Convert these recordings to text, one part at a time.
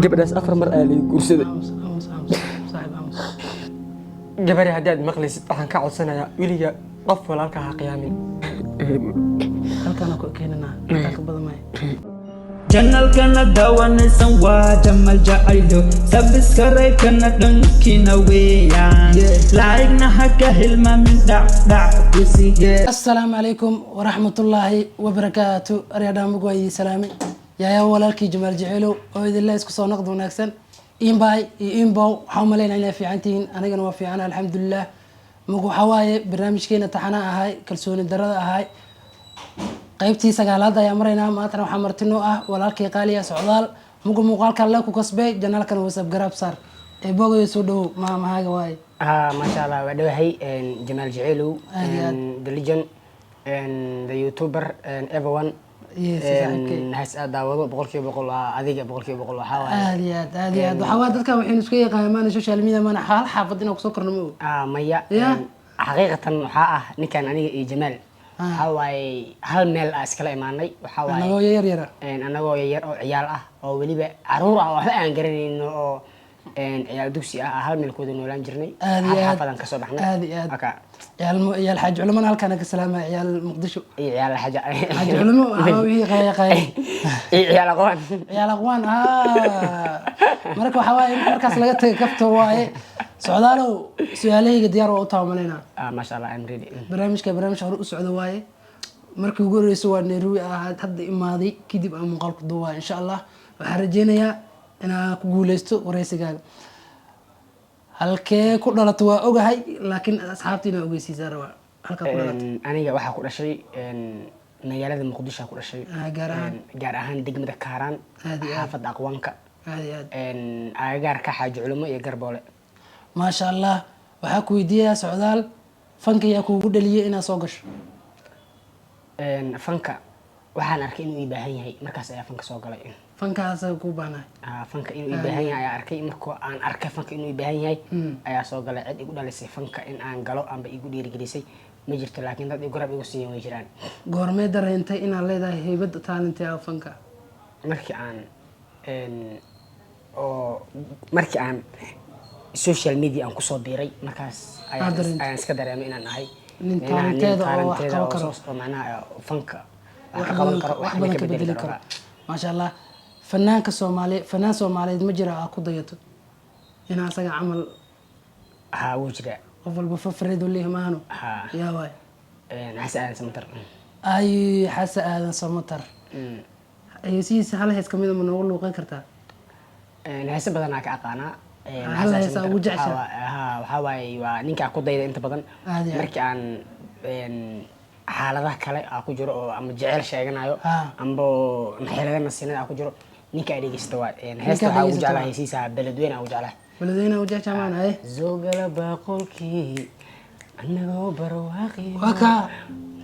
Gabadhaas afar mar ayaa laga guursaday. Aamus, aamus, aamus, saaxiib, aamus. Gabadhi, haddii aad maqlaysid, waxaan ka codsanayaa weliga qof walaalka ha qiyaamin. Halkaana ku keenanaa, intaa ka badan maya. Channelkana daawanaysan waa Jamal Jacaylo. Subscribe-kana dhankiina weeyaan, like-na ha ka hilmaamin, dhac dhac ku siye. Asalaamu calaykum waraxmatullaahi wabarakaatu. Aryadhaamug waa idin salaamay, yaayaa walaalkii Jamaal Jaceylow oo idinle isku soo noqda wanaagsan. Inbaay iyo inbow, waxaa umaleynaa inaa fiican tihiin. Anigana waa fiican, alxamdulilah. Mug waxaa waaye barnaamijkeena taxana ahay, kalsooni darada ahay, qaybtii sagaalaad ayaa maraynaa. Maantana waxaa marti noo ah walaalkii qaaliya Socdaal. Muga muuqaalka le ku kasbay, channelkana wasab garaab saar ee bogayo. Soo dhawow, maamahaaga waaye. Haa, maasha Allah, waa dhawahay Jamaal Jaceylow. Aad iyo aad. The legend, the YouTuber, everyone. Yes, saaxiibkay. Hees aad daawado 100% waa adiga, 100% waxaa waaye. Aad iyo aad, aad iyo aad. Waxaa waa dadkan waxaynu isku yaqaan maana social media, maana hal xaafad inaan kusoo korno ma og. Ah, maya. Yeah. Xaqiiqatan waxaa ah ninkan aniga iyo Jamaal waxaa waaye hal meel aa iskala imaanay, waxaa waaye anagoo yar yara. Anagoo yar oo ciyaal ah oo weliba caruur ah oo waxba aan garanayno oo ciyaal dugsi ah hal meel ku wada noolaan jirnay. Aad iyo hal aad. xaafadan kasoo baxnay. Aad iyo aad. Marka ciyaal ciyaal Xaaji Culamana halkaana ka salaamaya, ciyaal Muqdisho. Iyo ciyaal xaja. Xaaji Culamo waxaa wixii qaya qaya. Iyo ciyaal aqoon. Ciyaal aqwaan. Marka waxaa waaye in markaas laga tagay kafta waaye. Socdaalow, su-aalahayga diyaar waa u taabamalaynaa? Ah, maasha Allah, I'm ready. Barnaamijka barnaamij hore u socdo waaye. Markii ugu horeysa waa Nairobi ahayd, hadda imaaday kadib aan muuqaalku duubaa. Insha Allah waxaan rajeynayaa inaan ku guuleysto wareysigaaga. Halkee ku dhalato waa ogahay, laakiin asxaabta inaa ogeysiisaa rabaa halkaa ku dhalatay. Aniga waxaa ku dhashay magaalada Muqdisho ku dhashay. Ah, gaar ahaan? Gaar ahaan degmada Kaaraan. Aad iyo aad. Xaafadda Aqwaanka. Aad iyo aad. Agagaarka Xaaji Culumo iyo Garboole. Maasha Allah. Waxaa ku weydiiyayaa, Socdaal, fanka yaa kuugu dhaliyay inaad soo gasho? Fanka waxaan arkay inuu ii baahan yahay, markaas ayaa fanka soo galay. Fankaasa kuu baahnahay? Ah, fanka inuu ii baahan yahay ayaa arkay. Markuu aan arkay fanka inuu ii baahan yahay ayaa soo galay. Cid igu dhalisay fanka in aan galo amba igu dhiirigelisay ma jirto, laakiin dad garab igu siiyan way jiraan. Goormee dareentay inaad leedahay haybadda talent ah fanka? Markii aan oo markii aan social media aan kusoo biiray, markaas ayaan Aad dareentay. ayaan iska dareemay inaan ahay nin micnaha nin talenteeda oo wax talenteeda qaban oo karo. oo macnaha fanka wax wax ka qaban badan karo, wax waxna badan ka bedeli karo. Maasha Allah. Fanaanka Soomaali, fanaan Soomaaliyeed ma jira aa ku dayato inaa asaga camal? Haa, wuu jiraa. Qof walba fafareed u leeyahay, maahano? Haa. Yaa waay? Xasan Aadan Samatar. Ay, Xasan Aadan Samatar. Heesihiisa hal hees kamida ma noogu luuqeyn kartaa? Heese badanaa ka aqaanaa. Hal Xasan hees aa Samatar ugu jeceshahay? haa, waxaa waaye waa ninkaa ku dayda inta badan. Aad iyo aad. Markii aan xaaladaha kale aa ku jiro oo ama jeceyl sheeganayo amba xeelada nasiinada aa ku jiro, ninka aa dhegeysta waa heesta waxaa ugu dhegeysato jeclahay waa. heesiisa Beledweyne aa ugu jeclahay. Beledweyne u jeceshahay maana eh? Zoogala baaqolkii anagoo barwaaqi Waa kaa.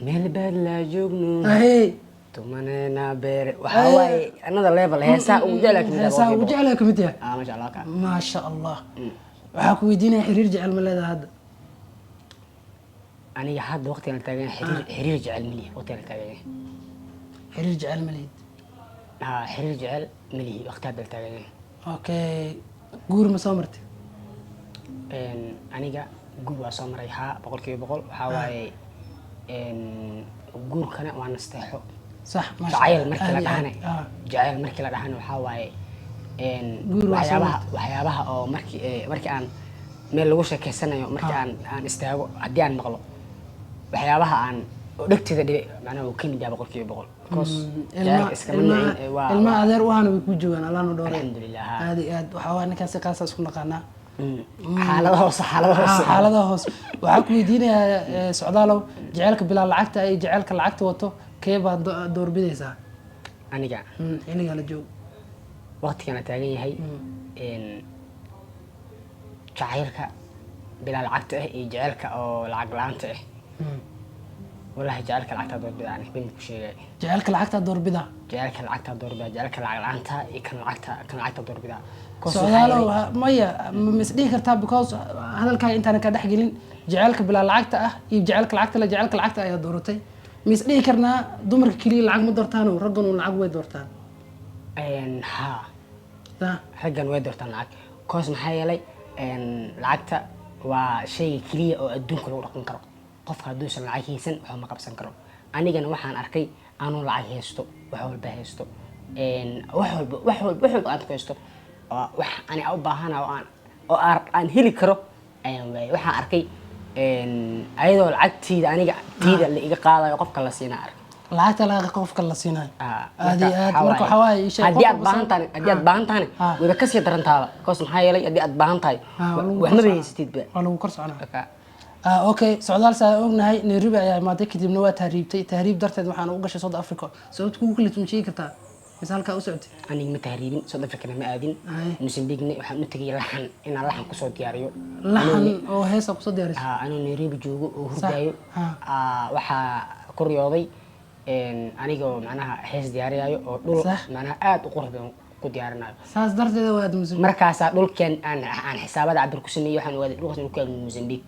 meel baad laa joogno ahey tumaneena beere. Waxaa waaye another level, heesaha ugu jeclahay kamid ah. Heesaha ugu 100%. jeclahay kamid yahay. Ah, masha Allah ka. Maasha Allah. Waxaa ku weydiinaya, xiriir jecel ma leedahay hadda? Aniga hadda waqtigan la taagan yahay, xiriir jecel ma lihi waqtigan la taagan yahay. Xiriir jecel ma lihid? Haa, xiriir jecel ma lihi waqti hadda la taagan yahay. Okay, guur ma soo martay? Aniga guur waa soo maray, haa, 100%. Waxaa waaye guurkana waa nasteexo. Sax, maasha jacayl Allah. Markii la Aad iyo dhahana aad. Jacayl markii la dhahana waxaa waaye Guur waa soo waxyaabaha oo markii aan meel lagu sheekeysanayo, markii aan istaago, haddii aan maqlo waxyaabaha aan oo dhegteeda dhibe, macnaha uu kamid yahay 100%, because jacaylka iskama nicin, ilma adeer u ahana way ku joogaan, Allahna dhowray. Alxamdulilah, haa. Aad iyo aad. Waxaa waa ninkaasi qaasa isku naqaanaa. Xaalada hoose, xaalada hoose. Xaaladaha hoose. Waxaa ku weydiinayaa, Socdaalow, jaceylka bilaa lacagta ay jaceylka lacagta wato, kee baad doorbidaysaa? Aniga? Xilliga la joogo. Waqtigan la taagan yahay, jacaylka bilaa lacagta ah iyo jacaylka oo lacag la-aanta ah, wallahi jacaylka lacagta doorbida ani been ku sheegay. Jaceylka lacagta doorbida? Jacaylka lacagta doorbida. Jacaylka lacag la-aanta iyo kan lacagta, kan lacagta doorbida. Because waxaa Socdaalow, yeelay- maya, ma is dhihi kartaa, because hadalkaaga intaanan ka dhex gelin, jaceylka bilaa lacagta ah iyo jaceylka lacagta le, jaceylka lacagta ayaa dooratay. Ma is dhihi karnaa dumarka keliya lacag ma doortaano, raggan uun lacag way doortaan? Haa. Sax. Raggan way doortaan lacag, cause maxaa yeelay lacagta waa shayga keliya oo adduunka lagu dhaqan karo. Qofka hadduusan lacag haysan, waxba ma qabsan karo. Anigana waxaan arkay anuu lacag haysto, wax walba haysto, wax walba, wax walba, wax walba aad ku haysto oo wax ani u baahana oo aan heli karo ayaan waayay. Waxaan arkay ayadoo lacagtiida aniga tiida la iga qaadayo, qofka la siinaa arkay. Lacagta laga qofka la siinayo. Ah, Aad iyo aad. Marka waxaa waaye ii sheeg, haddii qof aad walba baahan tahay, haddii aad baahan tahay, wayba kasii darantaaba, because maxaa yeelay haddii aad baahan tahay, waa lagu wax kor maba soconaa. haysatidba. Waa lagu kor soconaa. Marka Okay, socdaal, saa ognahay Nairobi ayaa imaaday, kadibna waa tahriibtay. Tahriib darteed waxaana u gashay South Africa. Sababta kugu kalifta ma sheegi kartaa mise halkaa u socotay? Aniga ma tahriibin, South Africana ma aadin. Mozambique waxaan u tegay laxan, inaan laxan kusoo diyaariyo. Laxan oo heesa kusoo diyaarisa? Anuu Nairobi joogo oo hurdaayo, Ha. Waxaa ku riyooday anigoo macnaha hees diyaariyayo oo dhul macnaha aad u qurux badan ku diyaarinayo. Saas darteeda waa aad Mozambique. Markaasaa dhulkan aan xisaabada cabir ku sameeyey, waxaan ogaaday dhulkaas inuu ku yaalo Mozambique.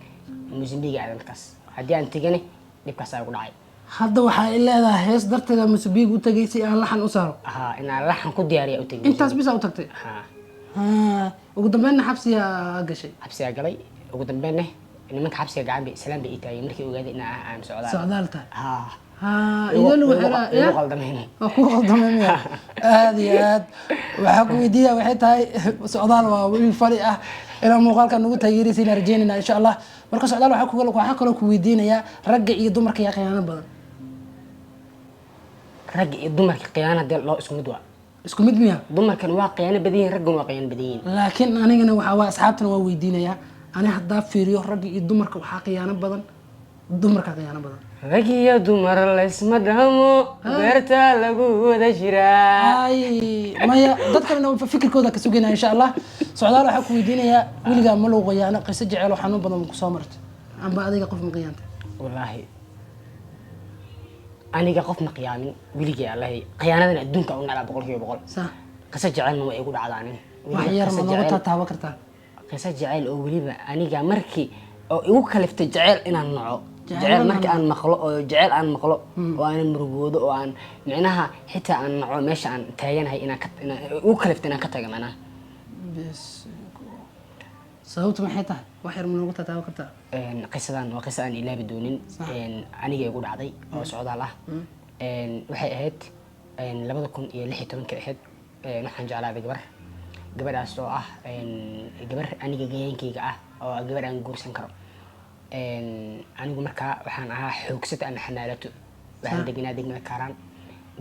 Mozambique aadan markaas haddii aan tegane, dhibkaas ayaa ku dhacay. Hadda waxaa i leedahay hees darteeda Mozambique u tagay si aan laxan u saaro? Haa, inaan laxan ku diyaariya u tegay. Intaas bisa u tagtay? Haa. Ugu dambeynna xabsiyaa gashay? Xabsigaa galay. Ugu dambeynne nimanka xabsiga gacan bay salaan bay ii taageen markii ogaaday in aan socdaal. Socdaal tahay. Haa. Idoo lagu xiraa. Igu Ya qaldameen. Waa ku qaldamay miya? Aad iyo aad. Waxaa ku weydiiya waxay tahay, socdaal waa wiil fali ah, inaa muuqaalka nagu taageeraysa inaan rajeynayna insha Allah. Marka socdaal, waxaa kaloo ku weydiinayaa, ragga iyo dumarka yaa khiyaano badan? Ragga iyo dumarka khiyaana dee loo isku mid waa. Isku mid miya? Dumarkan waa khiyaano badan yihiin, raggan waa khiyaano badan yihiin. Laakiin anigana waxaa waa asxaabtana waa weydiinayaa. Ani haddaa fiiriyo ragga iyo dumarka, waxaa khiyaano badan dumarka, khiyaano badan. Rag iyo dumar laysma dhamo, beerta lagu wada jiraa. Ay maya, dad kalena fikirkooda ka sugaynaa insha Allah. Socdaal, waxaa ku weydiinayaa, weligaa ma lagu khiyaano? Qiso jecel oo xanuun badan ma kusoo martay amba adiga qof ma khiyaantay? Wallaahi aniga qof ma khiyaamin weligay. Allahi, khiyaanadan adduunka u naclaa 100%. Qiso jecelna waa igu dhacdaanin. Wax yar ma nooga taataaban kartaa? Qiso jecel oo weliba aniga markii oo igu kaliftay jecel inaan naco. Jecel jecel markii aan maqlo oo jecel aan maqlo oo aanan murugoodo oo aan micnaha xitaa aan naco meesha aan taaganahay inaan igu kaliftay inaan ka taga macnaha. Bes, sababtu maxay tahay? Wax yar ma nooga taataaban kartaa? Qisadan waa qisa aan ilaabi doonin. Aniga igu dhacday oo socdaal ah. Waxay ahayd 2016-ka ahayd. Waxaan jeclaaday gabar, gabadhaas oo ah gabar aniga gayaankayga ah oo gabar aan guursan karo. Anigu markaa waxaan ahaa xoogsata ama xamaalato. Waxaan deganaa degmada Kaaraan.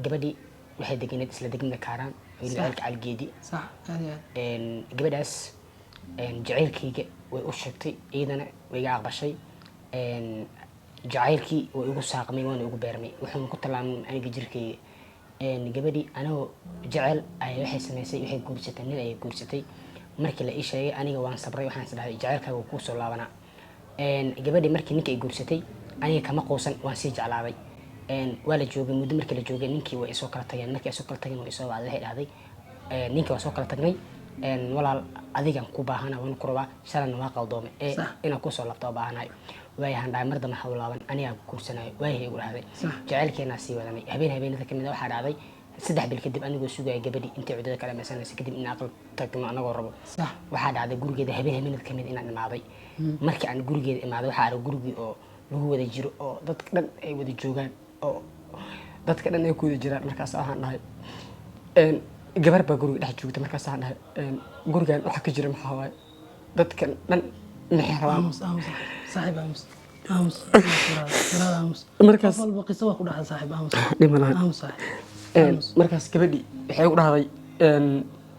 Gabadhii waxay deganeed isla degmada Kaaraan, weliba ceelka Calgeedi. Sax, aad iyo aad. Gabadhaas jacaylkayga way u sheegtay, iyadana way iga aqbashay. Jacaylkii way igu saaqmay waana igu beermay, wuxuuna ku tallaamay aniga jirkayga. Gabadhii anagoo jecel ayay waxay samaysay, waxay guursatay nin ayay guursatay. Markii la ii sheegay, aniga waan sabray. Waxaan is dhahay jacaylkaaga wuu kuu soo laabanaa. Gabadhii markii ninka ay guursatay, aniga kama quusan, waan sii jeclaaday. Waa la joogay muddo. Markii la joogay, ninkii way isoo kala tageen. Markii ay soo kala tageen, way isoo wacday. Waxay dhahday, ninkii waa soo kala tagnay, walaal adigan ku baahana, waan ku rabaa, shalayna waa qaldoomay ee inaan kusoo laabto waa baahanahay. Waayahan dhahay, mar dambe ha u laaban, anigaa ku guursanayo. Waayahay igu dhahday. Jacaylkeenaa sii wadanay. Habeen habeenada kamid ah waxaa dhacday 3 bil kadib, anigoo sugaya gabadhii intay cuddada ka dhamaysanaysa kadib in aqal tagno anagoo rabo. Waxaa dhacday gurigeeda habeen habeenada kamid inaan imaaday. Markii aan gurigeeda imaaday, waxaa arag gurigii oo lagu wada jiro oo dadka dhan ay wada joogaan oo Dadka dhan ay ku wada jiraan. Markaas waxaan dhahay, gabar baa guriga dhex joogta. Markaas waxaan dhahay, gurigan waxa ka jira maxaa waaye? Dadkan dhan maxay rabaan? Aamus, aamus saaxiib, aamus, aamus brother, aamus. Qof walba qiso waa ku dhacda, saaxiib, aamus. Dhib ma lahan. Aamus saaxiib. Markaas gabadhii waxay u dhahday,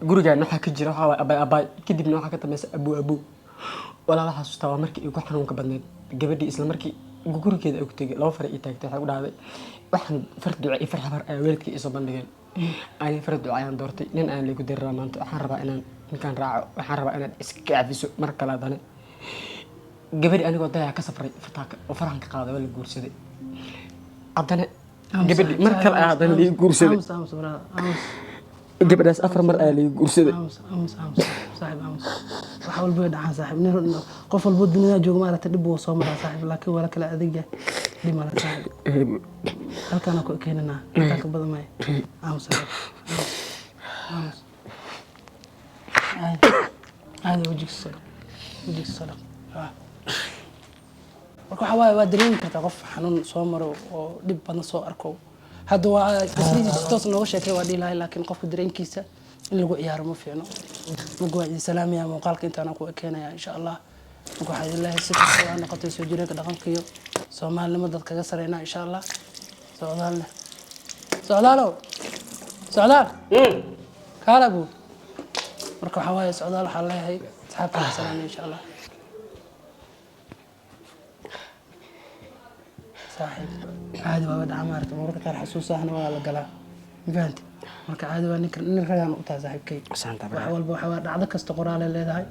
gurigan waxaa ka jira waxaa waaye abay abay, kadibna waxaa ka dambaysa abuu abuu. Walaala xasuustaa waa markii igu xanuunka badneyd. Gabadhii isla markii gurigeeda ay ku tegay, laba far ii taagtay. Waxay u dhahday, waxaan far duca iyo far xabar ayaa waalidkii isoo bandhigeen. Ani far duca ayaan doortay. Nin aan laygu diriraa maanta, waxaan rabaa inaan ninkaan raaco, waxaan rabaa inaad iska cafiso mar kale. Haddana gabadhii anigoo dayaa ka safray fartaa oo farahan ka qaaday, waa la guursaday haddana. Gabadhii mar kale ayaa haddana laii guursaday. Aamus, aamus brother, aamus. Gabadhaas afar mar ayaa laii guursaday. Aamus, aamus, aamus saaxiib, aamus. Wax walba way dhacaan saaxiib. Nin qof walbo dunida jooga maaragtay dhib wuu soo maraa saaxiib, laakiin waa la kala adeeg yahay. Dhib mala saaxiib, halkaana ku keenanaa, intaa ka badan maayo. Aamus saaxiib, aamus, aamus. Caadi, caadi, wejigiisa soo dhaq, wejigiisa soo dhaq. Ah. Marka waxaa waaye, waa dareemi kartaa qof xanuun soo maro oo dhib badan soo arko. Hadda waa qisadiisa si toos nooga sheekay waa dhihi lahay, laakiin qofka dareenkiisa in lagu ciyaaro ma fiicno. Marka waa idin salaamaya, muuqaalka intaana ku ekeenaya insha Allah. Marka waxaa idin leeyahay, si kasta waa noqotay, soo jireenka dhaqanka iyo Soomaalinimo dad kaga sareynaa insha Allah. Socdaalne, Socdaalow, Socdaal, kaala buu. Marka waxaa waaye, Socdaal, waxaa leeyahay asxaabta salaamaya insha Allah. Saaxiib, caadi waa dhaca, maarata, mararka qaar xasuusahana waa la galaa, ma fahanti? Marka caadi waa, ninka nin ragaan u tahay, saaxiibkay. Saanta. Wax walba waxaa waa dhacdo kasta qoraalay leedahay.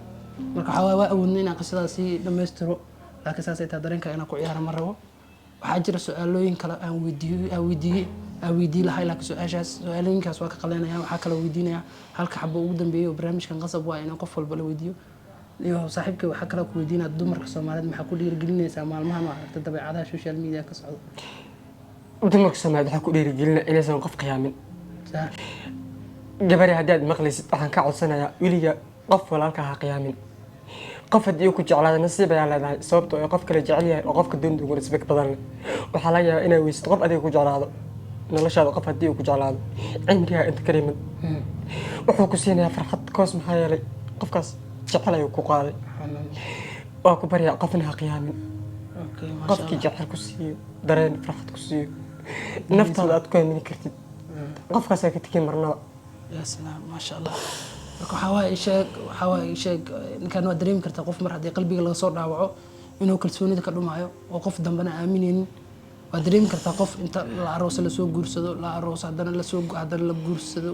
Marka waxaa waaye, waa awoodnay inaan qisadaas sii dhammaystiro, laakiin saasay tahay dareenka inaan ku ciyaaro ma rabo. Waxaa jira su-aalooyin kale aan weydiiyo, aan weydii lahay, laakiin su-aashaas, su-aalooyinkaas waa ka qaleynaya. Waxaa kaloo weydiinaya halka xabo ugu dambeeyay oo barnaamijkan qasab waa inaan qof walba la weydiiyo. Iyo saaxiibkay, waxaa kaloo ku weydiinaya, dumarka Soomaaliyeed maxaa ku dhiirigelinaysaa maalmahan oo aragta dabeecadaha social media ka socda? Dumarka Soomaaliyeed waxaa ku dhiirigelina inaysan qof khiyaamin. Gabari, haddii aad maqlaysid, waxaan ka codsanayaa, weliga qof walaalka ha khiyaamin. Qof haddii uu ku jeclaada, nasiib ayaa leedahay, sababtoo ee qof kale jecel yahay oo qofka doonta ugu respect badan leh. Waxaa laga yaabaa inaad weysid qof adiga ku jeclaado noloshaada. Qof haddii uu ku jeclaado, cimrigaa inta ka dhiman wuxuu ku siinayaa farxad koos, maxaa yeelay qofkaas jecel ayuu ku qaaday. Waa ku baryaa, qofna ha khiyaamin. Okay, maasha Qofkii Allah. jecel ku siiyo, dareen farxad ku siiyo, naftaada aad ku aamini kartid, qofkaasaa ka tegin marnaba. Ya salaam, maasha Allah. Marka waxaa waaye, sheeg, waxaa waaye, sheeg, ninkan waa dareemi kartaa qof mar haddii qalbiga laga soo dhaawaco inuu kalsoonida ka dhumaayo oo qof dambena aamineynin. Waa dareemi kartaa qof inta la arooso, lasoo guursado, la arooso, haddana lasoo, haddana la guursado,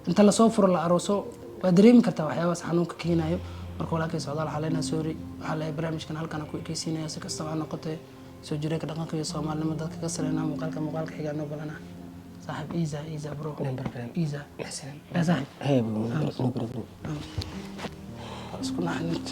inta lasoo furo, la arooso. Waa dareemi kartaa waxyaabahaas xanuunka keenayo. Marka walaalkay Socdaal waxaa leenahay sorry. Waxaa leeyahay barnaamijkan halkan ku ekeysiinaya. Si kastaba ha noqotee, soo jireenka dhaqanka iyo Soomaalinimo dadka ka sareynaa. Muuqaalka muuqaalka xigaa noo balana. Saaxiib, easy, easy bro. No problem. Easy. Maxsalan. Ya saaxiib. Hey, no problem. Isku naxnint.